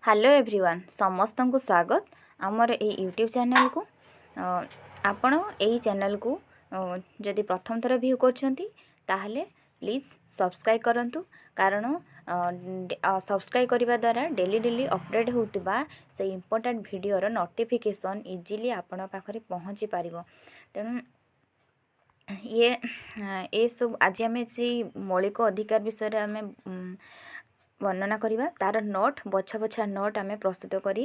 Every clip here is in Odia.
ହ୍ୟାଲୋ ଏଭ୍ରିୱାନ୍, ସମସ୍ତଙ୍କୁ ସ୍ୱାଗତ ଆମର ଏଇ ୟୁଟ୍ୟୁବ୍ ଚ୍ୟାନେଲ୍କୁ। ଆପଣ ଏଇ ଚ୍ୟାନେଲ୍କୁ ଯଦି ପ୍ରଥମ ଥର ଭ୍ୟୁ କରୁଛନ୍ତି, ତାହେଲେ ପ୍ଲିଜ୍ ସବସ୍କ୍ରାଇବ୍ କରନ୍ତୁ, କାରଣ ସବସ୍କ୍ରାଇବ୍ କରିବା ଦ୍ୱାରା ଡେଲି ଡେଲି ଅପଡ଼େଟ୍ ହେଉଥିବା ସେଇ ଇମ୍ପୋର୍ଟାଣ୍ଟ ଭିଡ଼ିଓର ନୋଟିଫିକେସନ୍ ଇଜିଲି ଆପଣଙ୍କ ପାଖରେ ପହଞ୍ଚି ପାରିବ। ତେଣୁ ଇଏ ଏସବୁ ଆଜି ଆମେ ସେଇ ମୌଳିକ ଅଧିକାର ବିଷୟରେ ଆମେ ବର୍ଣ୍ଣନା କରିବା। ତା'ର ନୋଟ୍, ବଛା ବଛା ନୋଟ୍ ଆମେ ପ୍ରସ୍ତୁତ କରି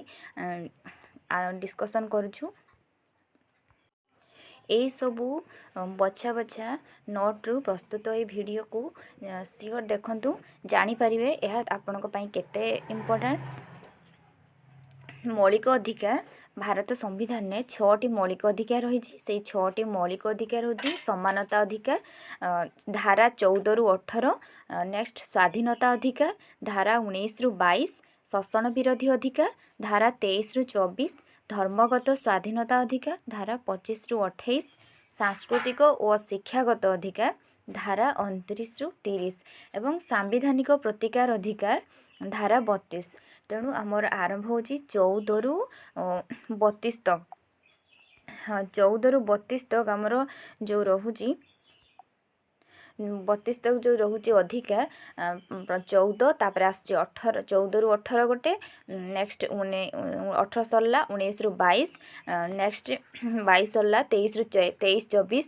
ଡିସ୍କସନ୍ କରୁଛୁ। ଏଇସବୁ ବଛା ବଛା ନୋଟ୍ରୁ ପ୍ରସ୍ତୁତ ଏଇ ଭିଡ଼ିଓକୁ ସିଓର ଦେଖନ୍ତୁ, ଜାଣିପାରିବେ ଏହା ଆପଣଙ୍କ ପାଇଁ କେତେ ଇମ୍ପୋର୍ଟାଣ୍ଟ। ମୌଳିକ ଅଧିକାର। ଭାରତ ସମ୍ବିଧାନରେ ଛଅଟି ମୌଳିକ ଅଧିକାର ରହିଛି। ସେଇ ଛଅଟି ମୌଳିକ ଅଧିକାର ହେଉଛି ସମାନତା ଅଧିକାର, ଧାରା 14ରୁ 18, ନେକ୍ସଟ ସ୍ୱାଧୀନତା ଅଧିକାର, ଧାରା 19ରୁ 22, ଶୋଷଣ ବିରୋଧୀ ଅଧିକାର, ଧାରା 23ରୁ 24, ଧର୍ମଗତ ସ୍ୱାଧୀନତା ଅଧିକାର, ଧାରା 25ରୁ 28, ସାଂସ୍କୃତିକ ଓ ଶିକ୍ଷାଗତ ଅଧିକାର, ଧାରା 29ରୁ 30 ଏବଂ ସାମ୍ବିଧାନିକ ପ୍ରତିକାର ଅଧିକାର, ଧାରା 32। ତେଣୁ ଆମର ଆରମ୍ଭ ହେଉଛି 14ରୁ 32 ତକ। ହଁ, 14ରୁ 32 ତକ ଆମର ଯେଉଁ ରହୁଛି, 32 ତକ ଯେଉଁ ରହୁଛି ଅଧିକାର, 14, ତାପରେ ଆସୁଛି 18, 14ରୁ 18 ଗୋଟେ, ନେକ୍ସଟ 18 ସରିଲା, 19ରୁ 22, ନେକ୍ସଟ 22 ସରିଲା, 23ରୁ 23, 24,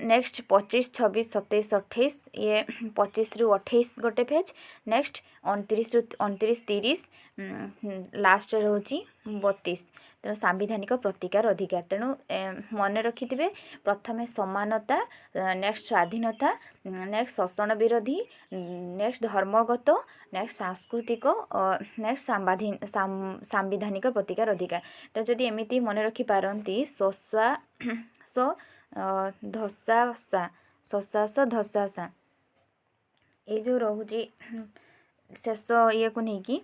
ନେକ୍ସଟ 25, 26, 27, 28, ଇଏ 25ରୁ 28 ଗୋଟେ ଫେଜ୍, ନେକ୍ସଟ 29ରୁ 29, 30, ଲାଷ୍ଟ ରହୁଛି 32। ତେଣୁ ସାମ୍ବିଧାନିକ ପ୍ରତିକାର ଅଧିକାର। ତେଣୁ ମନେ ରଖିଥିବେ, ପ୍ରଥମେ ସମାନତା, ନେକ୍ସଟ ସ୍ୱାଧୀନତା, ନେକ୍ସଟ ଶୋଷଣ ବିରୋଧୀ, ନେକ୍ସଟ ଧର୍ମଗତ, ନେକ୍ସଟ ସାଂସ୍କୃତିକ, ନେକ୍ସଟ ସାମ୍ବିଧାନିକ ପ୍ରତିକାର ଅଧିକାର। ତ ଯଦି ଏମିତି ମନେ ରଖିପାରନ୍ତି, ଶସ୍ୱା ସ ଧସା ସା, ଶଶାସ ଧସାସା, ଏଇ ଯେଉଁ ରହୁଛି ଶେଷ ଇଏକୁ ନେଇକି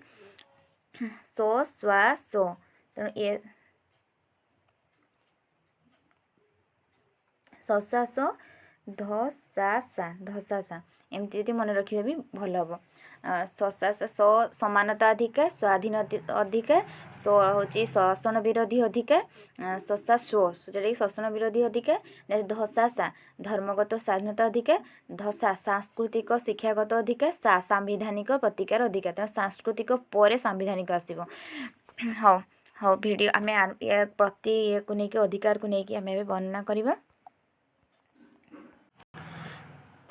ସ ସ୍ୱା ସ, ତେଣୁ ଏ ଶଶାସ ଧସାସା, ଧସାସା, ଏମିତି ଯଦି ମନେ ରଖିବେ ବି ଭଲ ହେବ। ଶଶାସ ସ ସମାନତା ଅଧିକାର, ସ୍ୱାଧୀନ ଅଧିକାର, ସ ହେଉଛି ଶୋଷଣ ବିରୋଧୀ ଅଧିକାର, ଶଶା ସ୍ୱ ଯେଉଁଟାକି ଶୋଷଣ ବିରୋଧୀ ଅଧିକାର, ଧସାସା ଧର୍ମଗତ ସ୍ୱାଧୀନତା ଅଧିକାର, ଧସା ସାଂସ୍କୃତିକ ଶିକ୍ଷାଗତ ଅଧିକାର, ସା ସାମ୍ବିଧାନିକ ପ୍ରତିକାର ଅଧିକାର। ତେଣୁ ସାଂସ୍କୃତିକ ପରେ ସାମ୍ବିଧାନିକ ଆସିବ। ହଉ ହଉ, ଭିଡ଼ିଓ ଆମେ ପ୍ରତି ଇଏକୁ ନେଇକି, ଅଧିକାରକୁ ନେଇକି ଆମେ ଏବେ ବର୍ଣ୍ଣନା କରିବା।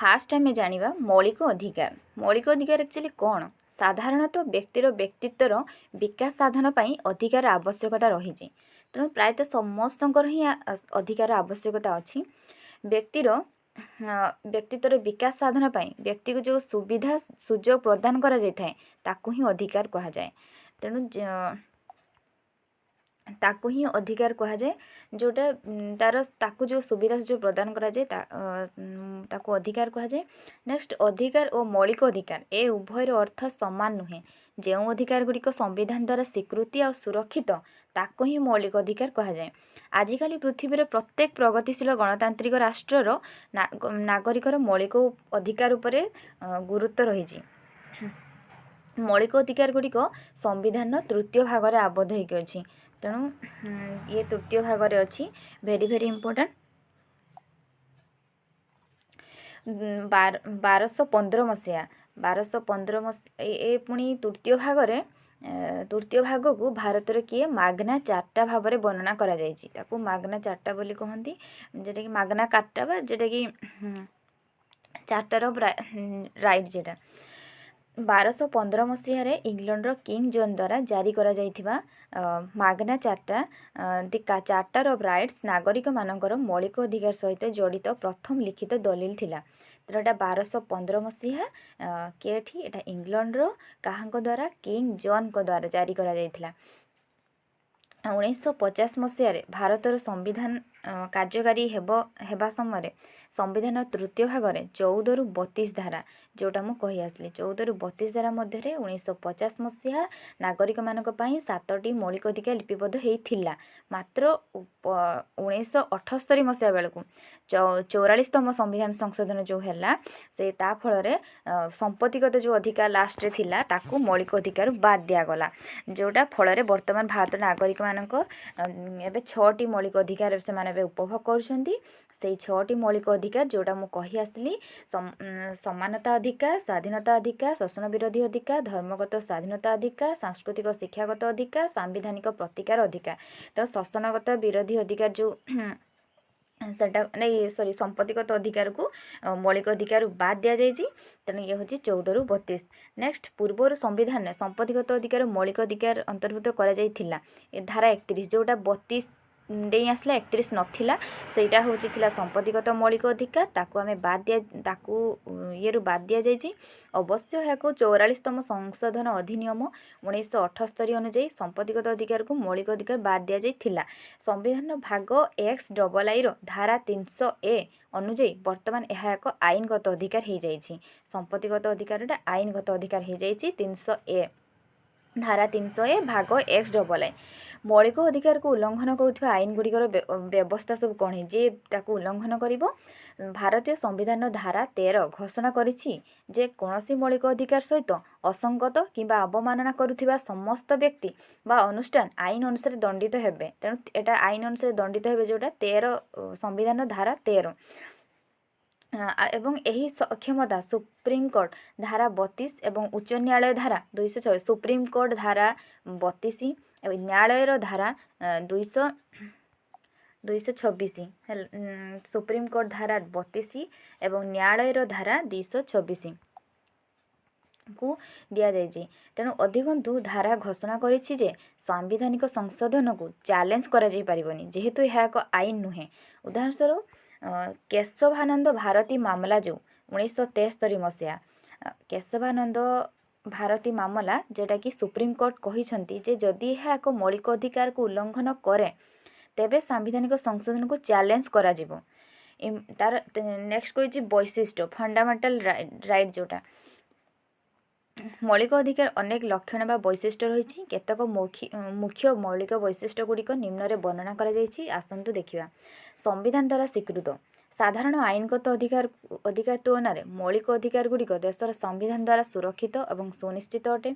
ଫାଷ୍ଟ ଆମେ ଜାଣିବା ମୌଳିକ ଅଧିକାର। ମୌଳିକ ଅଧିକାର ଆକ୍ଚୁଆଲି କ'ଣ? ସାଧାରଣତଃ ବ୍ୟକ୍ତିର ବ୍ୟକ୍ତିତ୍ୱର ବିକାଶ ସାଧନ ପାଇଁ ଅଧିକାର ଆବଶ୍ୟକତା ରହିଛି। ତେଣୁ ପ୍ରାୟତଃ ସମସ୍ତଙ୍କର ହିଁ ଅଧିକାର ଆବଶ୍ୟକତା ଅଛି। ବ୍ୟକ୍ତିର ବ୍ୟକ୍ତିତ୍ୱର ବିକାଶ ସାଧନ ପାଇଁ ବ୍ୟକ୍ତିକୁ ଯେଉଁ ସୁବିଧା ସୁଯୋଗ ପ୍ରଦାନ କରାଯାଇଥାଏ, ତାକୁ ହିଁ ଅଧିକାର କୁହାଯାଏ। ତେଣୁ ତାକୁ ହିଁ ଅଧିକାର କୁହାଯାଏ, ଯେଉଁଟା ତା'ର ତାକୁ ଯେଉଁ ସୁବିଧା ସୁଯୋଗ ପ୍ରଦାନ କରାଯାଏ, ତାକୁ ଅଧିକାର କୁହାଯାଏ। ନେକ୍ସଟ, ଅଧିକାର ଓ ମୌଳିକ ଅଧିକାର ଏ ଉଭୟର ଅର୍ଥ ସମାନ ନୁହେଁ। ଯେଉଁ ଅଧିକାର ଗୁଡ଼ିକ ସମ୍ବିଧାନ ଦ୍ୱାରା ସ୍ୱୀକୃତି ଆଉ ସୁରକ୍ଷିତ, ତାକୁ ହିଁ ମୌଳିକ ଅଧିକାର କୁହାଯାଏ। ଆଜିକାଲି ପୃଥିବୀର ପ୍ରତ୍ୟେକ ପ୍ରଗତିଶୀଳ ଗଣତାନ୍ତ୍ରିକ ରାଷ୍ଟ୍ରର ନାଗରିକର ମୌଳିକ ଅଧିକାର ଉପରେ ଗୁରୁତ୍ୱ ରହିଛି। ମୌଳିକ ଅଧିକାର ଗୁଡ଼ିକ ସମ୍ବିଧାନର ତୃତୀୟ ଭାଗରେ ଆବଦ୍ଧ ହୋଇକି ଅଛି। ତେଣୁ ଇଏ ତୃତୀୟ ଭାଗରେ ଅଛି, ଭେରି ଭେରି ଇମ୍ପୋର୍ଟାଣ୍ଟ। 1215 ମସିହା, 1215 ମସିହା, ଏ ପୁଣି ତୃତୀୟ ଭାଗରେ, ତୃତୀୟ ଭାଗକୁ ଭାରତରେ କିଏ ମାଗ୍ନା ଚାର୍ଟା ଭାବରେ ବର୍ଣ୍ଣନା କରାଯାଇଛି। ତାକୁ ମାଗ୍ନା ଚାର୍ଟା ବୋଲି କହନ୍ତି, ଯେଉଁଟାକି ମାଗ୍ନା କାର୍ଟା ବା ଯେଉଁଟାକି ଚାର୍ଟର ଅଫ୍ ରାଇଟ୍। ଯେଉଁଟା 1215 ମସିହାରେ ଇଂଲଣ୍ଡର କିଙ୍ଗ ଜନ୍ ଦ୍ୱାରା ଜାରି କରାଯାଇଥିବା Magna Carta, the Charter of Rights, ନାଗରିକମାନଙ୍କର ମୌଳିକ ଅଧିକାର ସହିତ ଜଡ଼ିତ ପ୍ରଥମ ଲିଖିତ ଦଲିଲ ଥିଲା। ତେଣୁ ଏଇଟା 1215 ମସିହା, କେଠି ଏଇଟା? ଇଂଲଣ୍ଡର। କାହାଙ୍କ ଦ୍ୱାରା? କିଙ୍ଗ ଜନ୍ଙ୍କ ଦ୍ୱାରା ଜାରି କରାଯାଇଥିଲା। 1950 ମସିହାରେ ଭାରତର ସମ୍ବିଧାନ କାର୍ଯ୍ୟକାରୀ ହେବା ସମୟରେ ସମ୍ବିଧାନ ତୃତୀୟ ଭାଗରେ 14ରୁ 32 ଧାରା, ଯେଉଁଟା ମୁଁ କହି ଆସିଲି, 14ରୁ 32 ଧାରା ମଧ୍ୟରେ 1950 ମସିହା ନାଗରିକମାନଙ୍କ ପାଇଁ ସାତଟି ମୌଳିକ ଅଧିକାର ଲିପିବଦ୍ଧ ହେଇଥିଲା। ମାତ୍ର 1978 ମସିହା ବେଳକୁ 44ତମ ସମ୍ବିଧାନ ସଂଶୋଧନ ଯେଉଁ ହେଲା, ସେ ତା ଫଳରେ ସମ୍ପତ୍ତିଗତ ଯେଉଁ ଅଧିକାର ଲାଷ୍ଟରେ ଥିଲା, ତାକୁ ମୌଳିକ ଅଧିକାର ବାଦ ଦିଆଗଲା, ଯେଉଁଟା ଫଳରେ ବର୍ତ୍ତମାନ ଭାରତର ନାଗରିକମାନଙ୍କ ଏବେ ଛଅଟି ମୌଳିକ ଅଧିକାର ସେମାନେ ଏବେ ଉପଭୋଗ କରୁଛନ୍ତି। ସେଇ ଛଅଟି ମୌଳିକ ଅଧିକାର ଯେଉଁଟା ମୁଁ କହି ଆସିଲି, ସମାନତା ଅଧିକାର, ସ୍ୱାଧୀନତା ଅଧିକାର, ଶୋଷଣ ବିରୋଧୀ ଅଧିକାର, ଧର୍ମଗତ ସ୍ୱାଧୀନତା ଅଧିକାର, ସାଂସ୍କୃତିକ ଶିକ୍ଷାଗତ ଅଧିକାର, ସାମ୍ବିଧାନିକ ପ୍ରତିକାର ଅଧିକାର। ତ ଶୋଷଣଗତ ବିରୋଧୀ ଅଧିକାର ଯେଉଁ ସେଟା ନାଇଁ, ସରି, ସମ୍ପତ୍ତିଗତ ଅଧିକାରକୁ ମୌଳିକ ଅଧିକାରରୁ ବାଦ ଦିଆଯାଇଛି। ତେଣୁ ଇଏ ହେଉଛି 14ରୁ 32। ନେକ୍ସଟ, ପୂର୍ବରୁ ସମ୍ବିଧାନରେ ସମ୍ପତ୍ତିଗତ ଅଧିକାର ମୌଳିକ ଅଧିକାର ଅନ୍ତର୍ଭୁକ୍ତ କରାଯାଇଥିଲା। ଏ ଧାରା 31, ଯେଉଁଟା 32 ଡେଇଁ ଆସିଲା, 31 ନଥିଲା, ସେଇଟା ହେଉଛି ଥିଲା ସମ୍ପତ୍ତିଗତ ମୌଳିକ ଅଧିକାର। ତାକୁ ଆମେ ବାଦ ଦିଆ ତାକୁ ଇଏରୁ ବାଦ ଦିଆଯାଇଛି। ଅବଶ୍ୟ ଏହାକୁ 44ତମ ସଂଶୋଧନ ଅଧିନିୟମ 1978 ଅନୁଯାୟୀ ସମ୍ପତ୍ତିଗତ ଅଧିକାରକୁ ମୌଳିକ ଅଧିକାର ବାଦ ଦିଆଯାଇଥିଲା। ସମ୍ବିଧାନର ଭାଗ ଏକ୍ସ ଡବଲ ଆଇର ଧାରା 300 ଏ ଅନୁଯାୟୀ ବର୍ତ୍ତମାନ ଏହା ଏକ ଆଇନଗତ ଅଧିକାର ହେଇଯାଇଛି। ସମ୍ପତ୍ତିଗତ ଅଧିକାରଟା ଆଇନଗତ ଅଧିକାର ହେଇଯାଇଛି 300 ଏ, ଧାରା 300 ଏ, ଭାଗ ଏକ୍ସ ଡବଲ I. ମୌଳିକ ଅଧିକାରକୁ ଉଲ୍ଲଂଘନ କରୁଥିବା ଆଇନ ଗୁଡ଼ିକର ବ୍ୟବସ୍ଥା ସବୁ କ'ଣ ହେଇଛି, ଯିଏ ତାକୁ ଉଲ୍ଲଂଘନ କରିବ? ଭାରତୀୟ ସମ୍ବିଧାନର ଧାରା 13 ଘୋଷଣା କରିଛି ଯେ କୌଣସି ମୌଳିକ ଅଧିକାର ସହିତ ଅସଙ୍ଗତ କିମ୍ବା ଅବମାନନା କରୁଥିବା ସମସ୍ତ ବ୍ୟକ୍ତି ବା ଅନୁଷ୍ଠାନ ଆଇନ ଅନୁସାରେ ଦଣ୍ଡିତ ହେବେ। ତେଣୁ ଏଇଟା ଆଇନ ଅନୁସାରେ ଦଣ୍ଡିତ ହେବେ, ଯେଉଁଟା 13, ସମ୍ବିଧାନର ଧାରା 13। ଏବଂ ଏହି କ୍ଷମତା ସୁପ୍ରିମକୋର୍ଟ ଧାରା 32 ଏବଂ ଉଚ୍ଚ ନ୍ୟାୟାଳୟ ଧାରା 206, ସୁପ୍ରିମକୋର୍ଟ ଧାରା 32 ଏବଂ ନ୍ୟାୟାଳୟର ଧାରା 226, ସୁପ୍ରିମକୋର୍ଟ ଧାରା 32 ଏବଂ ନ୍ୟାୟାଳୟର ଧାରା 226 କୁ ଦିଆଯାଇଛି। ତେଣୁ ଅଧିକନ୍ତୁ ଧାରା ଘୋଷଣା କରିଛି ଯେ ସାମ୍ବିଧାନିକ ସଂଶୋଧନକୁ ଚ୍ୟାଲେଞ୍ଜ କରାଯାଇ ପାରିବନି, ଯେହେତୁ ଏହା ଏକ ଆଇନ ନୁହେଁ। ଉଦାହରଣ ସ୍ୱରୂପ, କେଶବାନନ୍ଦ ଭାରତୀ ମାମଲା, ଯେଉଁ 1973 ମସିହା କେଶବାନନ୍ଦ ଭାରତୀ ମାମଲା, ଯେଉଁଟାକି ସୁପ୍ରିମକୋର୍ଟ କହିଛନ୍ତି ଯେ ଯଦି ଏହା ଏକ ମୌଳିକ ଅଧିକାରକୁ ଉଲ୍ଲଂଘନ କରେ, ତେବେ ସାମ୍ବିଧାନିକ ସଂଶୋଧନକୁ ଚ୍ୟାଲେଞ୍ଜ କରାଯିବ। ତାର ନେକ୍ସଟ କହିଛି ବୈଶିଷ୍ଟ୍ୟ, ଫଣ୍ଡାମେଣ୍ଟାଲ ରାଇଟ୍ ଯେଉଁଟା। ମୌଳିକ ଅଧିକାର ଅନେକ ଲକ୍ଷଣ ବା ବୈଶିଷ୍ଟ୍ୟ ରହିଛି। କେତେକ ମୁଖ୍ୟ ମୌଳିକ ବୈଶିଷ୍ଟ୍ୟ ଗୁଡ଼ିକ ନିମ୍ନରେ ବର୍ଣ୍ଣନା କରାଯାଇଛି, ଆସନ୍ତୁ ଦେଖିବା। ସମ୍ବିଧାନ ଦ୍ୱାରା ସ୍ୱୀକୃତ। ସାଧାରଣ ଆଇନଗତ ଅଧିକାର ତୁଳନାରେ ମୌଳିକ ଅଧିକାର ଗୁଡ଼ିକ ଦେଶର ସମ୍ବିଧାନ ଦ୍ୱାରା ସୁରକ୍ଷିତ ଏବଂ ସୁନିଶ୍ଚିତ ଅଟେ।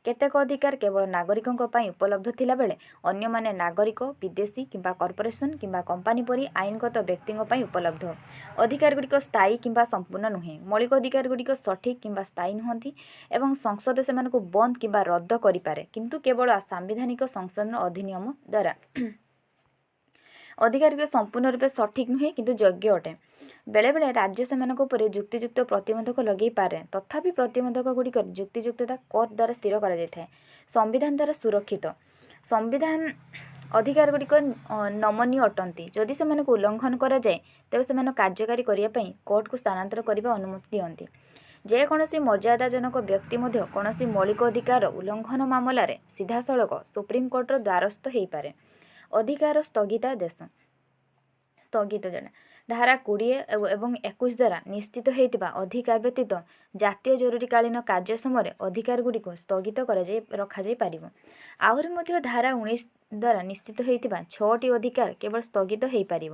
କେତେକ ଅଧିକାର କେବଳ ନାଗରିକଙ୍କ ପାଇଁ ଉପଲବ୍ଧ ଥିଲାବେଳେ ଅନ୍ୟମାନେ ନାଗରିକ, ବିଦେଶୀ କିମ୍ବା କର୍ପୋରେସନ କିମ୍ବା କମ୍ପାନୀ ପରି ଆଇନଗତ ବ୍ୟକ୍ତିଙ୍କ ପାଇଁ ଉପଲବ୍ଧ। ଅଧିକାର ଗୁଡ଼ିକ ସ୍ଥାୟୀ କିମ୍ବା ସମ୍ପୂର୍ଣ୍ଣ ନୁହେଁ। ମୌଳିକ ଅଧିକାର ଗୁଡ଼ିକ ସଠିକ୍ କିମ୍ବା ସ୍ଥାୟୀ ନୁହନ୍ତି ଏବଂ ସଂସଦ ସେମାନଙ୍କୁ ବନ୍ଦ କିମ୍ବା ରଦ୍ଦ କରିପାରେ, କିନ୍ତୁ କେବଳ ସାମ୍ବିଧାନିକ ସଂଶୋଧନ ଅଧିନିୟମ ଦ୍ୱାରା। ଅଧିକାର ଗୁଡ଼ିକ ସମ୍ପୂର୍ଣ୍ଣ ରୂପେ ସଠିକ୍ ନୁହେଁ, କିନ୍ତୁ ଯୋଗ୍ୟ ଅଟେ। ବେଳେବେଳେ ରାଜ୍ୟ ସେମାନଙ୍କ ଉପରେ ଯୁକ୍ତିଯୁକ୍ତ ପ୍ରତିବନ୍ଧକ ଲଗେଇପାରେ। ତଥାପି ପ୍ରତିବନ୍ଧକ ଗୁଡ଼ିକର ଯୁକ୍ତିଯୁକ୍ତତା କୋର୍ଟ ଦ୍ୱାରା ସ୍ଥିର କରାଯାଇଥାଏ। ସମ୍ବିଧାନ ଦ୍ୱାରା ସୁରକ୍ଷିତ। ସମ୍ବିଧାନ ଅଧିକାର ଗୁଡ଼ିକ ନମନୀୟ ଅଟନ୍ତି। ଯଦି ସେମାନଙ୍କୁ ଉଲ୍ଲଂଘନ କରାଯାଏ, ତେବେ ସେମାନଙ୍କୁ କାର୍ଯ୍ୟକାରୀ କରିବା ପାଇଁ କୋର୍ଟକୁ ସ୍ଥାନାନ୍ତର କରିବା ଅନୁମତି ଦିଅନ୍ତି। ଯେକୌଣସି ମର୍ଯ୍ୟାଦାଜନକ ବ୍ୟକ୍ତି ମଧ୍ୟ କୌଣସି ମୌଳିକ ଅଧିକାର ଉଲ୍ଲଂଘନ ମାମଲାରେ ସିଧାସଳଖ ସୁପ୍ରିମକୋର୍ଟର ଦ୍ୱାରସ୍ଥ ହେଇପାରେ। ଅଧିକାର ସ୍ଥଗିତାଦେଶ, ସ୍ଥଗିତ ଜଣେ ଧାରା 20 ଏବଂ 21 ଦ୍ୱାରା ନିଶ୍ଚିତ ହୋଇଥିବା ଅଧିକାର ବ୍ୟତୀତ ଜାତୀୟ ଜରୁରୀକାଳୀନ କାର୍ଯ୍ୟ ସମୟରେ ଅଧିକାର ଗୁଡ଼ିକୁ ସ୍ଥଗିତ କରାଯାଇ ରଖାଯାଇପାରିବ। ଆହୁରି ମଧ୍ୟ ଧାରା 19 ଦ୍ୱାରା ନିଶ୍ଚିତ ହୋଇଥିବା ଛଅଟି ଅଧିକାର କେବଳ ସ୍ଥଗିତ ହୋଇପାରିବ,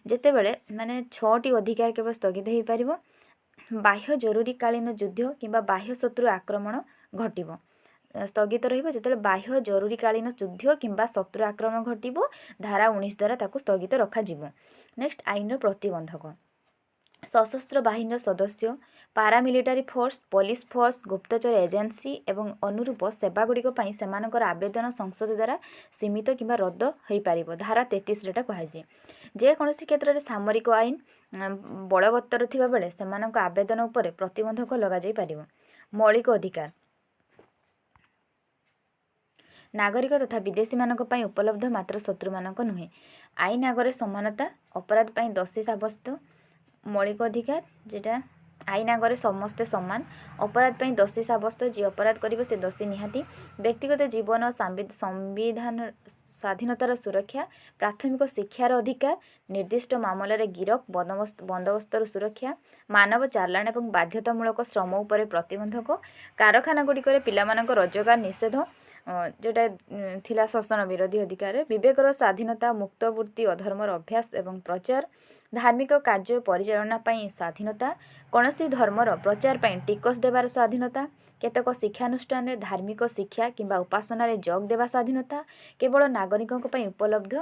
ଯେତେବେଳେ ମାନେ ଛଅଟି ଅଧିକାର କେବଳ ସ୍ଥଗିତ ହୋଇପାରିବ, ବାହ୍ୟ ଜରୁରୀକାଳୀନ ଯୁଦ୍ଧ କିମ୍ବା ବାହ୍ୟ ଶତ୍ରୁ ଆକ୍ରମଣ ଘଟିବ। ସ୍ଥଗିତ ରହିବ ଯେତେବେଳେ ବାହ୍ୟ ଜରୁରୀକାଳୀନ ଯୁଦ୍ଧ କିମ୍ବା ଶତ୍ରୁ ଆକ୍ରମଣ ଘଟିବ, ଧାରା 19 ଦ୍ୱାରା ତାକୁ ସ୍ଥଗିତ ରଖାଯିବ। ନେକ୍ସଟ, ଆଇନର ପ୍ରତିବନ୍ଧକ। ସଶସ୍ତ୍ର ବାହିନୀର ସଦସ୍ୟ, ପାରାମିଲିଟାରୀ ଫୋର୍ସ, ପୋଲିସ ଫୋର୍ସ, ଗୁପ୍ତଚର ଏଜେନ୍ସି ଏବଂ ଅନୁରୂପ ସେବାଗୁଡ଼ିକ ପାଇଁ ସେମାନଙ୍କର ଆବେଦନ ସଂସଦ ଦ୍ୱାରା ସୀମିତ କିମ୍ବା ରଦ୍ଦ ହୋଇପାରିବ। ଧାରା 33ରେ ଏଟା କୁହାଯାଇଛି। ଯେକୌଣସି କ୍ଷେତ୍ରରେ ସାମରିକ ଆଇନ ବଳବତ୍ତର ଥିବାବେଳେ ସେମାନଙ୍କ ଆବେଦନ ଉପରେ ପ୍ରତିବନ୍ଧକ ଲଗାଯାଇପାରିବ। ମୌଳିକ ଅଧିକାର ନାଗରିକ ତଥା ବିଦେଶୀମାନଙ୍କ ପାଇଁ ଉପଲବ୍ଧ, ମାତ୍ର ଶତ୍ରୁମାନଙ୍କ ନୁହେଁ। ଆଇନ ଆଗରେ ସମାନତା, ଅପରାଧ ପାଇଁ ଦୋଷୀ ସାବ୍ୟସ୍ତ। ମୌଳିକ ଅଧିକାର ଯେଟା ଆଇନ ଆଗରେ ସମସ୍ତେ ସମାନ। ଅପରାଧ ପାଇଁ ଦୋଷୀ ସାବ୍ୟସ୍ତ, ଯିଏ ଅପରାଧ କରିବ ସେ ଦୋଷୀ ନିହାତି। ବ୍ୟକ୍ତିଗତ ଜୀବନ, ସମ୍ବିଧାନ ସ୍ୱାଧୀନତାର ସୁରକ୍ଷା, ପ୍ରାଥମିକ ଶିକ୍ଷାର ଅଧିକାର, ନିର୍ଦ୍ଦିଷ୍ଟ ମାମଲାରେ ଗିରଫ ବନ୍ଦୋବସ୍ତର ସୁରକ୍ଷା, ମାନବ ଚାଲାଣ ଏବଂ ବାଧ୍ୟତାମୂଳକ ଶ୍ରମ ଉପରେ ପ୍ରତିବନ୍ଧକ, କାରଖାନା ଗୁଡ଼ିକରେ ପିଲାମାନଙ୍କ ରୋଜଗାର ନିଷେଧ, ଯେଉଁଟା ଥିଲା ଶୋଷଣ ବିରୋଧୀ ଅଧିକାର, ବିବେକର ସ୍ୱାଧୀନତା, ମୁକ୍ତ ବୃତ୍ତି, ଅଧର୍ମର ଅଭ୍ୟାସ ଏବଂ ପ୍ରଚାର, ଧାର୍ମିକ କାର୍ଯ୍ୟ ପରିଚାଳନା ପାଇଁ ସ୍ୱାଧୀନତା, କୌଣସି ଧର୍ମର ପ୍ରଚାର ପାଇଁ ଟିକସ ଦେବାର ସ୍ୱାଧୀନତା, କେତେକ ଶିକ୍ଷାନୁଷ୍ଠାନରେ ଧାର୍ମିକ ଶିକ୍ଷା କିମ୍ବା ଉପାସନାରେ ଯୋଗ ଦେବା ସ୍ୱାଧୀନତା, କେବଳ ନାଗରିକଙ୍କ ପାଇଁ ଉପଲବ୍ଧ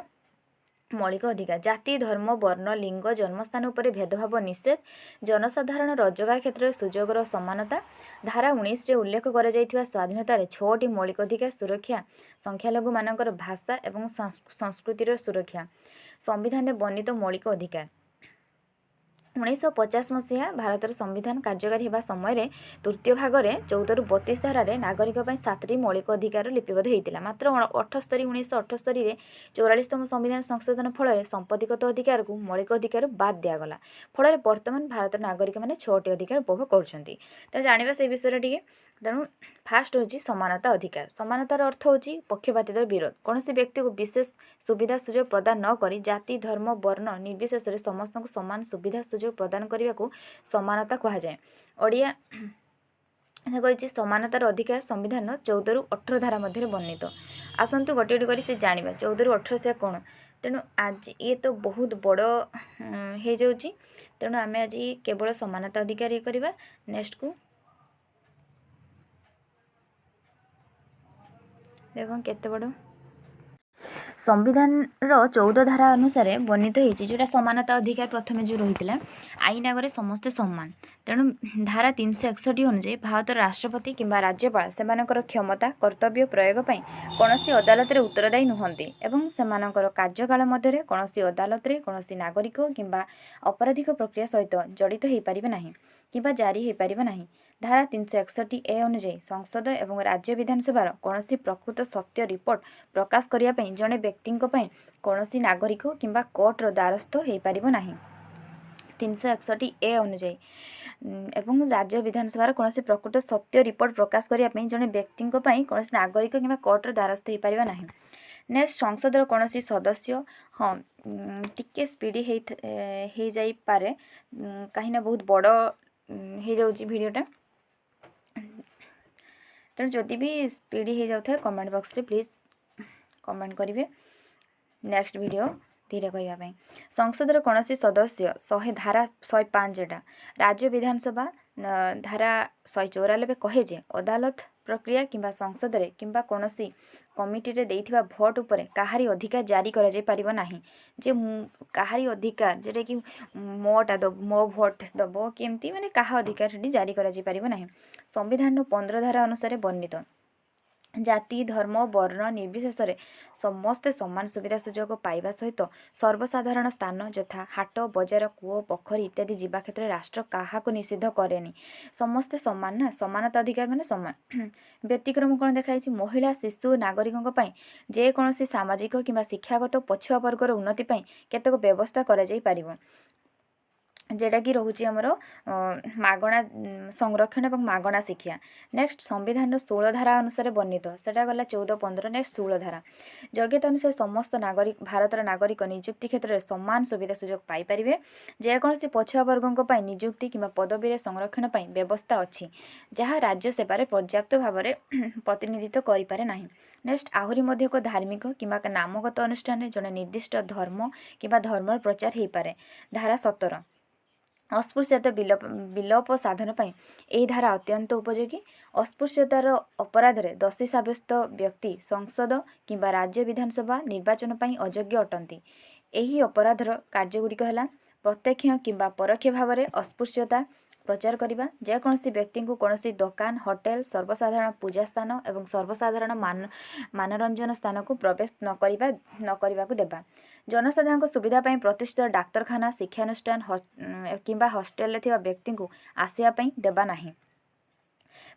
ମୌଳିକ ଅଧିକାର, ଜାତି, ଧର୍ମ, ବର୍ଣ୍ଣ, ଲିଙ୍ଗ, ଜନ୍ମସ୍ଥାନ ଉପରେ ଭେଦଭାବ ନିଷେଧ, ଜନସାଧାରଣ ରୋଜଗାର କ୍ଷେତ୍ରରେ ସୁଯୋଗର ସମାନତା। ଧାରା 19ରେ ଉଲ୍ଲେଖ କରାଯାଇଥିବା ସ୍ୱାଧୀନତାରେ 6ଟି ମୌଳିକ ଅଧିକାର ସୁରକ୍ଷା, ସଂଖ୍ୟାଲଘୁମାନଙ୍କର ଭାଷା ଏବଂ ସଂସ୍କୃତିର ସୁରକ୍ଷା, ସମ୍ବିଧାନରେ ବର୍ଣ୍ଣିତ ମୌଳିକ ଅଧିକାର। 1950 ମସିହା ଭାରତର ସମ୍ବିଧାନ କାର୍ଯ୍ୟକାରୀ ହେବା ସମୟରେ ତୃତୀୟ ଭାଗରେ 14ରୁ 32 ଧାରାରେ ନାଗରିକ ପାଇଁ 7ଟି ମୌଳିକ ଅଧିକାର ଲିପିବଦ୍ଧ ହୋଇଥିଲା। ମାତ୍ର 1978ରେ 44ତମ ସମ୍ବିଧାନ ସଂଶୋଧନ ଫଳରେ ସମ୍ପତ୍ତିଗତ ଅଧିକାରକୁ ମୌଳିକ ଅଧିକାର ବାଦ୍ ଦିଆଗଲା। ଫଳରେ ବର୍ତ୍ତମାନ ଭାରତର ନାଗରିକମାନେ 6ଟି ଅଧିକାର ଉପଭୋଗ କରୁଛନ୍ତି। ତେଣୁ ଜାଣିବା ସେଇ ବିଷୟରେ ଟିକେ। ତେଣୁ ଫାଷ୍ଟ ହେଉଛି ସମାନତା ଅଧିକାର। ସମାନତାର ଅର୍ଥ ହେଉଛି ପକ୍ଷପାତିତାର ବିରୋଧ। କୌଣସି ବ୍ୟକ୍ତିକୁ ବିଶେଷ ସୁବିଧା ସୁଯୋଗ ପ୍ରଦାନ ନ କରି ଜାତି, ଧର୍ମ, ବର୍ଣ୍ଣ ନିର୍ବିଶେଷରେ ସମସ୍ତଙ୍କୁ ସମାନ ସୁବିଧା ସୁଯୋଗ ପ୍ରଦାନ କରିବାକୁ ସମାନତା କୁହାଯାଏ। ଓଡ଼ିଆ କହିଛି, ସମାନତାର ଅଧିକାର ସମ୍ବିଧାନର 14ରୁ 18 ଧାରା ମଧ୍ୟରେ ବର୍ଣ୍ଣିତ। ଆସନ୍ତୁ ଗୋଟିଏ ଗୋଟି କରି ସେ ଜାଣିବା, 14ରୁ 18 ସେ କ'ଣ। ତେଣୁ ଆଜି ଇଏ ତ ବହୁତ ବଡ଼ ହେଇଯାଉଛି, ତେଣୁ ଆମେ ଆଜି କେବଳ ସମାନତା ଅଧିକାର ଇଏ କରିବା। ନେକ୍ସଟକୁ ଦେଖ କେତେ ବଡ଼। ସମ୍ବିଧାନର 14 ଧାରା ଅନୁସାରେ ବର୍ଣ୍ଣିତ ହେଇଛି, ଯେଉଁଟା ସମାନତା ଅଧିକାର ପ୍ରଥମେ ଯେଉଁ ରହିଥିଲା, ଆଇନ ଆଗରେ ସମସ୍ତେ ସମାନ। ତେଣୁ ଧାରା 361 ଅନୁଯାୟୀ ଭାରତର ରାଷ୍ଟ୍ରପତି କିମ୍ବା ରାଜ୍ୟପାଳ ସେମାନଙ୍କର କ୍ଷମତା କର୍ତ୍ତବ୍ୟ ପ୍ରୟୋଗ ପାଇଁ କୌଣସି ଅଦାଲତରେ ଉତ୍ତରଦାୟୀ ନୁହନ୍ତି ଏବଂ ସେମାନଙ୍କର କାର୍ଯ୍ୟକାଳ ମଧ୍ୟରେ କୌଣସି ଅଦାଲତରେ କୌଣସି ନାଗରିକ କିମ୍ବା ଅପରାଧିକ ପ୍ରକ୍ରିୟା ସହିତ ଜଡ଼ିତ ହୋଇପାରିବେ ନାହିଁ କିମ୍ବା ଜାରି ହୋଇପାରିବ ନାହିଁ। ଧାରା 361 ଏ ଅନୁଯାୟୀ ସଂସଦ ଏବଂ ରାଜ୍ୟ ବିଧାନସଭାର କୌଣସି ପ୍ରକୃତ ସତ୍ୟ ରିପୋର୍ଟ ପ୍ରକାଶ କରିବା ପାଇଁ ଜଣେ ବ୍ୟକ୍ତିଙ୍କ ପାଇଁ କୌଣସି ନାଗରିକ କିମ୍ବା କୋର୍ଟର ଦ୍ୱାରସ୍ଥ ହୋଇପାରିବ ନାହିଁ। 361 ଏ ଅନୁଯାୟୀ ଏବଂ ରାଜ୍ୟ ବିଧାନସଭାର କୌଣସି ପ୍ରକୃତ ସତ୍ୟ ରିପୋର୍ଟ ପ୍ରକାଶ କରିବା ପାଇଁ ଜଣେ ବ୍ୟକ୍ତିଙ୍କ ପାଇଁ କୌଣସି ନାଗରିକ କିମ୍ବା କୋର୍ଟର ଦ୍ୱାରସ୍ଥ ହୋଇପାରିବ ନାହିଁ। ନେକ୍ସଟ, ସଂସଦର କୌଣସି ସଦସ୍ୟ, ହଁ, ଟିକେ ସ୍ପିଡ଼ି ହେଇଯାଇପାରେ, କାହିଁକିନା ବହୁତ ବଡ଼ ହେଇଯାଉଛି ଭିଡ଼ିଓଟା। ତେଣୁ ଯଦି ବି ସ୍ପିଡ଼ି ହେଇଯାଉଥାଏ, କମେଣ୍ଟ ବକ୍ସରେ ପ୍ଲିଜ୍ କମେଣ୍ଟ କରିବେ ନେକ୍ସଟ ଭିଡ଼ିଓ ଧୀରେ କହିବା ପାଇଁ। ସଂସଦର କୌଣସି ସଦସ୍ୟ 100 ଧାରା 105ଟା ରାଜ୍ୟ ବିଧାନସଭା ଧାରା 194 କହେ ଯେ ଅଦାଲତ ପ୍ରକ୍ରିୟା କିମ୍ବା ସଂସଦରେ କିମ୍ବା କୌଣସି କମିଟିରେ ଦେଇଥିବା ଭୋଟ ଉପରେ କାହାରି ଅଧିକାର ଜାରି କରାଯାଇପାରିବ ନାହିଁ। ଯେ ମୁଁ କାହାରି ଅଧିକାର, ଯେଉଁଟାକି ମୋଟା ଦେବ, ମୋ ଭୋଟ ଦେବ କି ଏମିତି, ମାନେ କାହା ଅଧିକାର ସେଠି ଜାରି କରାଯାଇପାରିବ ନାହିଁ। ସମ୍ବିଧାନର 15 ଧାରା ଅନୁସାରେ ବର୍ଣ୍ଣିତ ଜାତି, ଧର୍ମ, ବର୍ଣ୍ଣ ନିର୍ବିଶେଷରେ ସମସ୍ତେ ସମାନ ସୁବିଧା ସୁଯୋଗ ପାଇବା ସହିତ ସର୍ବସାଧାରଣ ସ୍ଥାନ ଯଥା ହାଟ, ବଜାର, କୂଅ, ପୋଖରୀ ଇତ୍ୟାଦି ଯିବା କ୍ଷେତ୍ରରେ ରାଷ୍ଟ୍ର କାହାକୁ ନିଷିଦ୍ଧ କରେନି। ସମସ୍ତେ ସମାନ ନା, ସମାନତା ଅଧିକାର ମାନେ ସମାନ। ବ୍ୟତିକ୍ରମ କ'ଣ ଦେଖାଯାଇଛି? ମହିଳା, ଶିଶୁ, ନାଗରିକଙ୍କ ପାଇଁ ଯେକୌଣସି ସାମାଜିକ କିମ୍ବା ଶିକ୍ଷାଗତ ପଛୁଆ ବର୍ଗର ଉନ୍ନତି ପାଇଁ କେତେକ ବ୍ୟବସ୍ଥା କରାଯାଇପାରିବ, ଯେଉଁଟାକି ରହୁଛି ଆମର ମାଗଣା ସଂରକ୍ଷଣ ଏବଂ ମାଗଣା ଶିକ୍ଷା। ନେକ୍ସଟ, ସମ୍ବିଧାନର 16 ଧାରା ଅନୁସାରେ ବର୍ଣ୍ଣିତ, ସେଟା ଗଲା 14, 15। ନେକ୍ସଟ 16 ଧାରା, ଯୋଗ୍ୟତା ଅନୁସାରେ ସମସ୍ତ ନାଗରିକ ଭାରତର ନାଗରିକ ନିଯୁକ୍ତି କ୍ଷେତ୍ରରେ ସମାନ ସୁବିଧା ସୁଯୋଗ ପାଇପାରିବେ। ଯେକୌଣସି ପଛୁଆ ବର୍ଗଙ୍କ ପାଇଁ ନିଯୁକ୍ତି କିମ୍ବା ପଦବୀରେ ସଂରକ୍ଷଣ ପାଇଁ ବ୍ୟବସ୍ଥା ଅଛି, ଯାହା ରାଜ୍ୟ ସେବାରେ ପର୍ଯ୍ୟାପ୍ତ ଭାବରେ ପ୍ରତିନିଧିତ୍ୱ କରିପାରେ ନାହିଁ। ନେକ୍ସଟ, ଆହୁରି ମଧ୍ୟ ଏକ ଧାର୍ମିକ କିମ୍ବା ନାମଗତ ଅନୁଷ୍ଠାନରେ ଜଣେ ନିର୍ଦ୍ଦିଷ୍ଟ ଧର୍ମ କିମ୍ବା ଧର୍ମର ପ୍ରଚାର ହୋଇପାରେ। ଧାରା 17, ଅସ୍ପୃଶ୍ୟତା ବିଲୋପ ସାଧନ ପାଇଁ ଏହି ଧାରା ଅତ୍ୟନ୍ତ ଉପଯୋଗୀ। ଅସ୍ପୃଶ୍ୟତାର ଅପରାଧରେ ଦୋଷୀ ସାବ୍ୟସ୍ତ ବ୍ୟକ୍ତି ସଂସଦ କିମ୍ବା ରାଜ୍ୟ ବିଧାନସଭା ନିର୍ବାଚନ ପାଇଁ ଅଯୋଗ୍ୟ ଅଟନ୍ତି। ଏହି ଅପରାଧର କାର୍ଯ୍ୟଗୁଡ଼ିକ ହେଲା ପ୍ରତ୍ୟକ୍ଷ କିମ୍ବା ପରୋକ୍ଷ ଭାବରେ ଅସ୍ପୃଶ୍ୟତା ପ୍ରଚାର କରିବା, ଯେକୌଣସି ବ୍ୟକ୍ତିଙ୍କୁ କୌଣସି ଦୋକାନ, ହୋଟେଲ, ସର୍ବସାଧାରଣ ପୂଜା ସ୍ଥାନ ଏବଂ ସର୍ବସାଧାରଣ ମନୋରଞ୍ଜନ ସ୍ଥାନକୁ ପ୍ରବେଶ ନ କରିବାକୁ ଦେବା, ଜନସାଧାରଣଙ୍କ ସୁବିଧା ପାଇଁ ପ୍ରତିଷ୍ଠିତ ଡାକ୍ତରଖାନା, ଶିକ୍ଷାନୁଷ୍ଠାନ କିମ୍ବା ହଷ୍ଟେଲରେ ଥିବା ବ୍ୟକ୍ତିଙ୍କୁ ଆସିବା ପାଇଁ ଦେବା ନାହିଁ,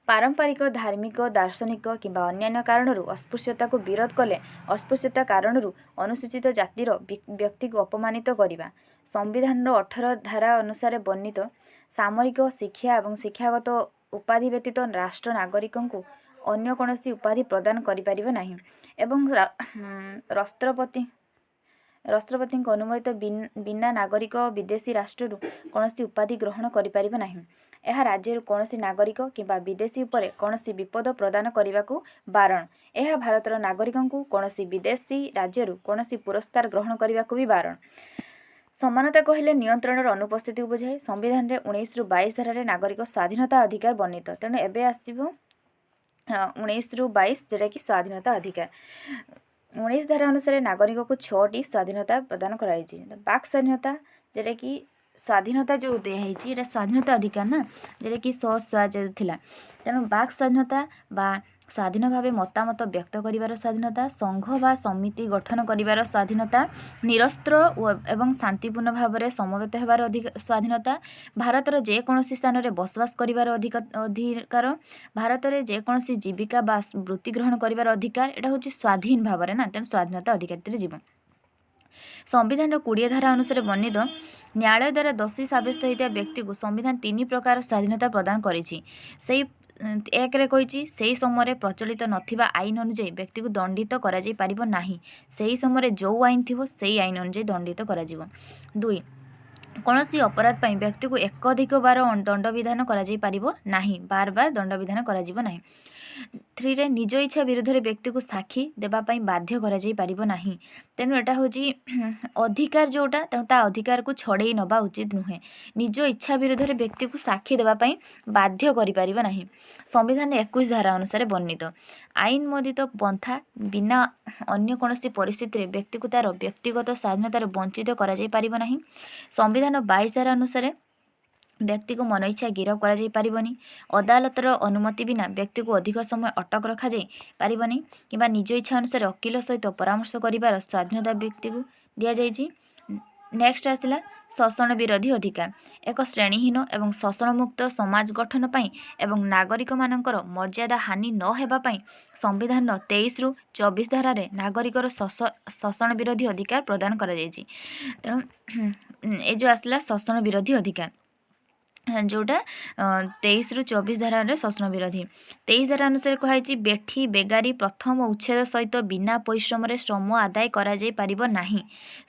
ପାରମ୍ପରିକ, ଧାର୍ମିକ, ଦାର୍ଶନିକ କିମ୍ବା ଅନ୍ୟାନ୍ୟ କାରଣରୁ ଅସ୍ପୃଶ୍ୟତାକୁ ବିରୋଧ କଲେ ଅସ୍ପୃଶ୍ୟତା କାରଣରୁ ଅନୁସୂଚିତ ଜାତିର ବ୍ୟକ୍ତିକୁ ଅପମାନିତ କରିବା। ସମ୍ବିଧାନର 18 ଧାରା ଅନୁସାରେ ବର୍ଣ୍ଣିତ ସାମରିକ ଶିକ୍ଷା ଏବଂ ଶିକ୍ଷାଗତ ଉପାଧି ବ୍ୟତୀତ ରାଷ୍ଟ୍ର ନାଗରିକଙ୍କୁ ଅନ୍ୟ କୌଣସି ଉପାଧି ପ୍ରଦାନ କରିପାରିବ ନାହିଁ ଏବଂ ରାଷ୍ଟ୍ରପତିଙ୍କ ଅନୁମୋଦିତ ବିନା ନାଗରିକ ବିଦେଶୀ ରାଷ୍ଟ୍ରରୁ କୌଣସି ଉପାଧି ଗ୍ରହଣ କରିପାରିବ ନାହିଁ। ଏହା ରାଜ୍ୟରୁ କୌଣସି ନାଗରିକ କିମ୍ବା ବିଦେଶୀ ଉପରେ କୌଣସି ବିପଦ ପ୍ରଦାନ କରିବାକୁ ବାରଣ। ଏହା ଭାରତର ନାଗରିକଙ୍କୁ କୌଣସି ବିଦେଶୀ ରାଜ୍ୟରୁ କୌଣସି ପୁରସ୍କାର ଗ୍ରହଣ କରିବାକୁ ବି ବାରଣ। ସମାନତା କହିଲେ ନିୟନ୍ତ୍ରଣର ଅନୁପସ୍ଥିତିକୁ ବୁଝାଏ। ସମ୍ବିଧାନରେ 19ରୁ 22 ଧାରାରେ ନାଗରିକ ସ୍ୱାଧୀନତା ଅଧିକାର ବର୍ଣ୍ଣିତ। ତେଣୁ ଏବେ ଆସିବ 19ରୁ 22, ଯେଉଁଟାକି ସ୍ୱାଧୀନତା ଅଧିକାର। 19 ଧାରା ଅନୁସାରେ ନାଗରିକକୁ ଛଅଟି ସ୍ୱାଧୀନତା ପ୍ରଦାନ କରାଯାଇଛି। ବାକ୍ ସ୍ୱାଧୀନତା, ଯେଉଁଟାକି ସ୍ୱାଧୀନତା ଯେଉଁ ଦିଆହେଇଛି, ଏଇଟା ସ୍ୱାଧୀନତା ଅଧିକାର ନା, ଯେଉଁଟାକି ସ୍ୱ ଥିଲା। ତେଣୁ ବାକ୍ ସ୍ୱାଧୀନତା ବା ସ୍ୱାଧୀନ ଭାବେ ମତାମତ ବ୍ୟକ୍ତ କରିବାର ସ୍ୱାଧୀନତା, ସଂଘ ବା ସମିତି ଗଠନ କରିବାର ସ୍ୱାଧୀନତା, ନିରସ୍ତ୍ର ଏବଂ ଶାନ୍ତିପୂର୍ଣ୍ଣ ଭାବରେ ସମବେତ ହେବାର ଅଧିକ ସ୍ୱାଧୀନତା, ଭାରତର ଯେକୌଣସି ସ୍ଥାନରେ ବସବାସ କରିବାର ଅଧିକାର, ଭାରତରେ ଯେକୌଣସି ଜୀବିକା ବା ବୃତ୍ତି ଗ୍ରହଣ କରିବାର ଅଧିକାର। ଏଇଟା ହେଉଛି ସ୍ୱାଧୀନ ଭାବରେ ନା, ତେଣୁ ସ୍ୱାଧୀନତା ଅଧିକାରରେ ଯିବ। ସମ୍ବିଧାନର 20 ଧାରା ଅନୁସାରେ ବର୍ଣ୍ଣିତ ନ୍ୟାୟାଳୟ ଦ୍ୱାରା ଦୋଷୀ ସାବ୍ୟସ୍ତ ହୋଇଥିବା ବ୍ୟକ୍ତିକୁ ସମ୍ବିଧାନ ତିନି ପ୍ରକାର ସ୍ୱାଧୀନତା ପ୍ରଦାନ କରିଛି। ସେଇ ଏକରେ କହିଛି, ସେହି ସମୟରେ ପ୍ରଚଳିତ ନଥିବା ଆଇନ ଅନୁଯାୟୀ ବ୍ୟକ୍ତିକୁ ଦଣ୍ଡିତ କରାଯାଇ ପାରିବ ନାହିଁ। ସେହି ସମୟରେ ଯେଉଁ ଆଇନ ଥିବ, ସେଇ ଆଇନ ଅନୁଯାୟୀ ଦଣ୍ଡିତ କରାଯିବ। ଦୁଇ, କୌଣସି ଅପରାଧ ପାଇଁ ବ୍ୟକ୍ତିକୁ ଏକାଧିକ ବାର ଦଣ୍ଡବିଧାନ କରାଯାଇ ପାରିବ ନାହିଁ। ବାର ବାର ଦଣ୍ଡବିଧାନ କରାଯିବ ନାହିଁ। ଥ୍ରୀରେ, ନିଜ ଇଚ୍ଛା ବିରୁଦ୍ଧରେ ବ୍ୟକ୍ତିକୁ ସାକ୍ଷୀ ଦେବା ପାଇଁ ବାଧ୍ୟ କରାଯାଇ ପାରିବ ନାହିଁ। ତେଣୁ ଏଇଟା ହେଉଛି ଅଧିକାର ଯେଉଁଟା, ତେଣୁ ତା ଅଧିକାରକୁ ଛଡ଼େଇ ନେବା ଉଚିତ ନୁହେଁ। ନିଜ ଇଚ୍ଛା ବିରୁଦ୍ଧରେ ବ୍ୟକ୍ତିକୁ ସାକ୍ଷୀ ଦେବା ପାଇଁ ବାଧ୍ୟ କରିପାରିବ ନାହିଁ। ସମ୍ବିଧାନ 21 ଧାରା ଅନୁସାରେ ବର୍ଣ୍ଣିତ ଆଇନ ମୋଦିତ ପନ୍ଥା ବିନା ଅନ୍ୟ କୌଣସି ପରିସ୍ଥିତିରେ ବ୍ୟକ୍ତିକୁ ତା'ର ବ୍ୟକ୍ତିଗତ ସ୍ୱାଧୀନତାରୁ ବଞ୍ଚିତ କରାଯାଇ ପାରିବ ନାହିଁ। ସମ୍ବିଧାନ 22 ଧାରା ଅନୁସାରେ ବ୍ୟକ୍ତିକୁ ମନ ଇଚ୍ଛା ଗିରଫ କରାଯାଇ ପାରିବନି। ଅଦାଲତର ଅନୁମତି ବିନା ବ୍ୟକ୍ତିକୁ ଅଧିକ ସମୟ ଅଟକ ରଖାଯାଇ ପାରିବନି କିମ୍ବା ନିଜ ଇଚ୍ଛା ଅନୁସାରେ ଓକିଲ ସହିତ ପରାମର୍ଶ କରିବାର ସ୍ୱାଧୀନତା ବ୍ୟକ୍ତିକୁ ଦିଆଯାଇଛି। ନେକ୍ସଟ ଆସିଲା ଶୋଷଣ ବିରୋଧୀ ଅଧିକାର। ଏକ ଶ୍ରେଣୀହୀନ ଏବଂ ଶୋଷଣମୁକ୍ତ ସମାଜ ଗଠନ ପାଇଁ ଏବଂ ନାଗରିକମାନଙ୍କର ମର୍ଯ୍ୟାଦା ହାନି ନ ହେବା ପାଇଁ ସମ୍ବିଧାନର 23ରୁ 24 ଧାରାରେ ନାଗରିକର ଶୋଷଣ ବିରୋଧୀ ଅଧିକାର ପ୍ରଦାନ କରାଯାଇଛି। ତେଣୁ ଏ ଯେଉଁ ଆସିଲା ଶୋଷଣ ବିରୋଧୀ ଅଧିକାର, ଯେଉଁଟା 23ରୁ 24 ଧାରାରେ ଶୋଷଣ ବିରୋଧୀ। 23 ଧାରା ଅନୁସାରେ କୁହାଯାଇଛି, ବେଠି ବେଗାରୀ ପ୍ରଥା ଉଚ୍ଛେଦ ସହିତ ବିନା ପରିଶ୍ରମରେ ଶ୍ରମ ଆଦାୟ କରାଯାଇ ପାରିବ ନାହିଁ।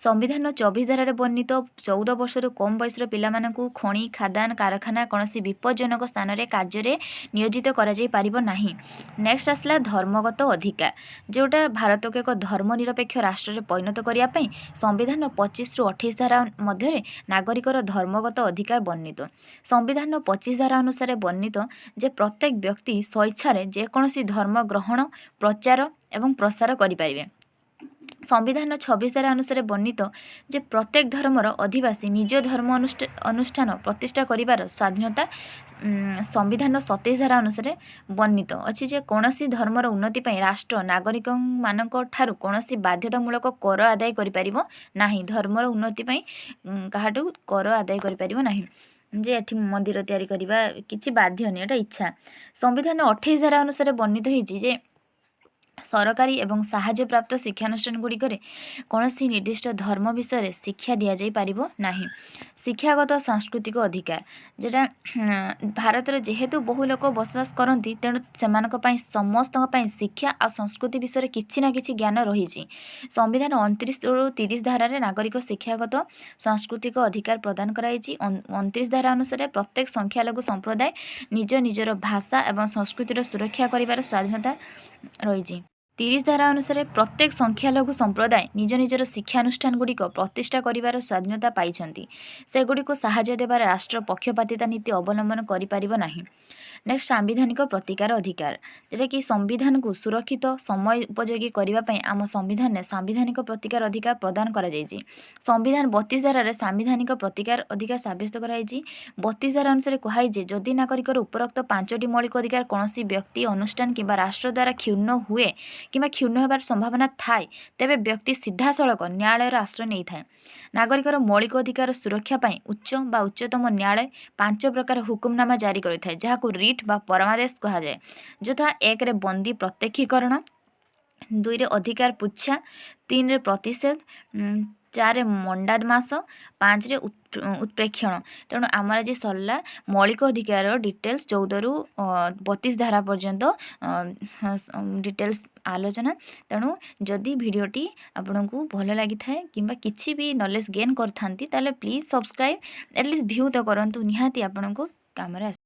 ସମ୍ବିଧାନ 24 ଧାରାରେ ବର୍ଣ୍ଣିତ 14 ବର୍ଷରୁ କମ୍ ବୟସର ପିଲାମାନଙ୍କୁ ଖଣି, ଖାଦାନ, କାରଖାନା, କୌଣସି ବିପଜ୍ଜନକ ସ୍ଥାନରେ କାର୍ଯ୍ୟରେ ନିୟୋଜିତ କରାଯାଇ ପାରିବ ନାହିଁ। ନେକ୍ସଟ ଆସିଲା ଧର୍ମଗତ ଅଧିକାର, ଯେଉଁଟା ଭାରତକୁ ଏକ ଧର୍ମ ନିରପେକ୍ଷ ରାଷ୍ଟ୍ରରେ ପରିଣତ କରିବା ପାଇଁ ସମ୍ବିଧାନ 25ରୁ 28 ଧାରା ମଧ୍ୟରେ ନାଗରିକର ଧର୍ମଗତ ଅଧିକାର ବର୍ଣ୍ଣିତ। ସମ୍ବିଧାନର 25 ଧାରା ଅନୁସାରେ ବର୍ଣ୍ଣିତ ଯେ ପ୍ରତ୍ୟେକ ବ୍ୟକ୍ତି ସ୍ୱଇଚ୍ଛାରେ ଯେକୌଣସି ଧର୍ମ ଗ୍ରହଣ, ପ୍ରଚାର ଏବଂ ପ୍ରସାର କରିପାରିବେ। ସମ୍ବିଧାନର 26 ଧାରା ଅନୁସାରେ ବର୍ଣ୍ଣିତ ଯେ ପ୍ରତ୍ୟେକ ଧର୍ମର ଅଧିବାସୀ ନିଜ ଧର୍ମ ଅନୁଷ୍ଠାନ ପ୍ରତିଷ୍ଠା କରିବାର ସ୍ୱାଧୀନତା। ସମ୍ବିଧାନର 27 ଧାରା ଅନୁସାରେ ବର୍ଣ୍ଣିତ ଅଛି ଯେ କୌଣସି ଧର୍ମର ଉନ୍ନତି ପାଇଁ ରାଷ୍ଟ୍ର ନାଗରିକମାନଙ୍କ ଠାରୁ କୌଣସି ବାଧ୍ୟତାମୂଳକ କର ଆଦାୟ କରିପାରିବ ନାହିଁ। ଧର୍ମର ଉନ୍ନତି ପାଇଁ କାହାଠୁ କର ଆଦାୟ କରିପାରିବ ନାହିଁ, ଯେ ଏଠି ମନ୍ଦିର ତିଆରି କରିବା କିଛି ବାଧ୍ୟ ନୁହେଁ, ଏଇଟା ଇଚ୍ଛା। ସମ୍ବିଧାନ 28 ଧାରା ଅନୁସାରେ ବର୍ଣ୍ଣିତ ହେଇଛି ଯେ ସରକାରୀ ଏବଂ ସାହାଯ୍ୟପ୍ରାପ୍ତ ଶିକ୍ଷାନୁଷ୍ଠାନ ଗୁଡ଼ିକରେ କୌଣସି ନିର୍ଦ୍ଦିଷ୍ଟ ଧର୍ମ ବିଷୟରେ ଶିକ୍ଷା ଦିଆଯାଇ ପାରିବ ନାହିଁ। ଶିକ୍ଷାଗତ ସାଂସ୍କୃତିକ ଅଧିକାର, ଯେଉଁଟା ଭାରତରେ ଯେହେତୁ ବହୁ ଲୋକ ବସବାସ କରନ୍ତି, ତେଣୁ ସେମାନଙ୍କ ପାଇଁ, ସମସ୍ତଙ୍କ ପାଇଁ ଶିକ୍ଷା ଆଉ ସଂସ୍କୃତି ବିଷୟରେ କିଛି ନା କିଛି ଜ୍ଞାନ ରହିଛି। ସମ୍ବିଧାନ 29ରୁ 30 ଧାରାରେ ନାଗରିକ ଶିକ୍ଷାଗତ ସାଂସ୍କୃତିକ ଅଧିକାର ପ୍ରଦାନ କରାଯାଇଛି। 29 ଧାରା ଅନୁସାରେ ପ୍ରତ୍ୟେକ ସଂଖ୍ୟାଲଘୁ ସମ୍ପ୍ରଦାୟ ନିଜ ନିଜର ଭାଷା ଏବଂ ସଂସ୍କୃତିର ସୁରକ୍ଷା କରିବାର ସ୍ୱାଧୀନତା ରହିଛି। 30 ଧାରା ଅନୁସାରେ ପ୍ରତ୍ୟେକ ସଂଖ୍ୟାଲଘୁ ସମ୍ପ୍ରଦାୟ ନିଜ ନିଜର ଶିକ୍ଷାନୁଷ୍ଠାନ ଗୁଡ଼ିକ ପ୍ରତିଷ୍ଠା କରିବାର ସ୍ୱାଧୀନତା ପାଇଛନ୍ତି। ସେଗୁଡ଼ିକୁ ସାହାଯ୍ୟ ଦେବାରେ ରାଷ୍ଟ୍ର ପକ୍ଷପାତିତା ନୀତି ଅବଲମ୍ବନ କରିପାରିବ ନାହିଁ। ନେକ୍ସଟ, ସାମ୍ବିଧାନିକ ପ୍ରତିକାର ଅଧିକାର, ଯେଉଁଟାକି ସମ୍ବିଧାନକୁ ସୁରକ୍ଷିତ, ସମୟ ଉପଯୋଗୀ କରିବା ପାଇଁ ଆମ ସମ୍ବିଧାନରେ ସାମ୍ବିଧାନିକ ପ୍ରତିକାର ଅଧିକାର ପ୍ରଦାନ କରାଯାଇଛି। ସମ୍ବିଧାନ 32 ଧାରାରେ ସାମ୍ବିଧାନିକ ପ୍ରତିକାର ଅଧିକାର ସାବ୍ୟସ୍ତ କରାଯାଇଛି। 32 ଧାରା ଅନୁସାରେ କୁହାଯାଇଛି, ଯଦି ନାଗରିକର ଉପରୋକ୍ତ ପାଞ୍ଚଟି ମୌଳିକ ଅଧିକାର କୌଣସି ବ୍ୟକ୍ତି, ଅନୁଷ୍ଠାନ କିମ୍ବା ରାଷ୍ଟ୍ର ଦ୍ୱାରା କ୍ଷୁଣ୍ଣ ହୁଏ କିମ୍ବା କ୍ଷୁଣ୍ଣ ହେବାର ସମ୍ଭାବନା ଥାଏ, ତେବେ ବ୍ୟକ୍ତି ସିଧାସଳଖ ନ୍ୟାୟାଳୟର ଆଶ୍ରୟ ନେଇଥାଏ। ନାଗରିକର ମୌଳିକ ଅଧିକାର ସୁରକ୍ଷା ପାଇଁ ଉଚ୍ଚ ବା ଉଚ୍ଚତମ ନ୍ୟାୟାଳୟ ପାଞ୍ଚ ପ୍ରକାର ହୁକୁମନାମା ଜାରି କରିଥାଏ, ଯାହାକୁ ରିଟ୍ ବା ପରମାଦେଶ କୁହାଯାଏ। ଯଥା ଏକରେ ବନ୍ଦୀ ପ୍ରତ୍ୟକ୍ଷୀକରଣ, ଦୁଇରେ ଅଧିକାର ପୃଚ୍ଛା, ତିନିରେ ପ୍ରତିଷେଧ, ଚାରିରେ ମଣ୍ଡାଦ ମାସ, ପାଞ୍ଚରେ ଉତ୍ପ୍ରେକ୍ଷଣ। ତେଣୁ ଆମର ଆଜି ସରିଲା ମୌଳିକ ଅଧିକାର ଡିଟେଲ୍ସ, 14ରୁ 32 ଧାରା ପର୍ଯ୍ୟନ୍ତ ଡିଟେଲ୍ସ ଆଲୋଚନା। ତେଣୁ ଯଦି ଭିଡ଼ିଓଟି ଆପଣଙ୍କୁ ଭଲ ଲାଗିଥାଏ କିମ୍ବା କିଛି ବି ନଲେଜ୍ ଗେନ୍ କରିଥାନ୍ତି, ତାହେଲେ please subscribe, at least view ତ କରନ୍ତୁ, ନିହାତି ଆପଣଙ୍କୁ କାମରେ ଆସିବ।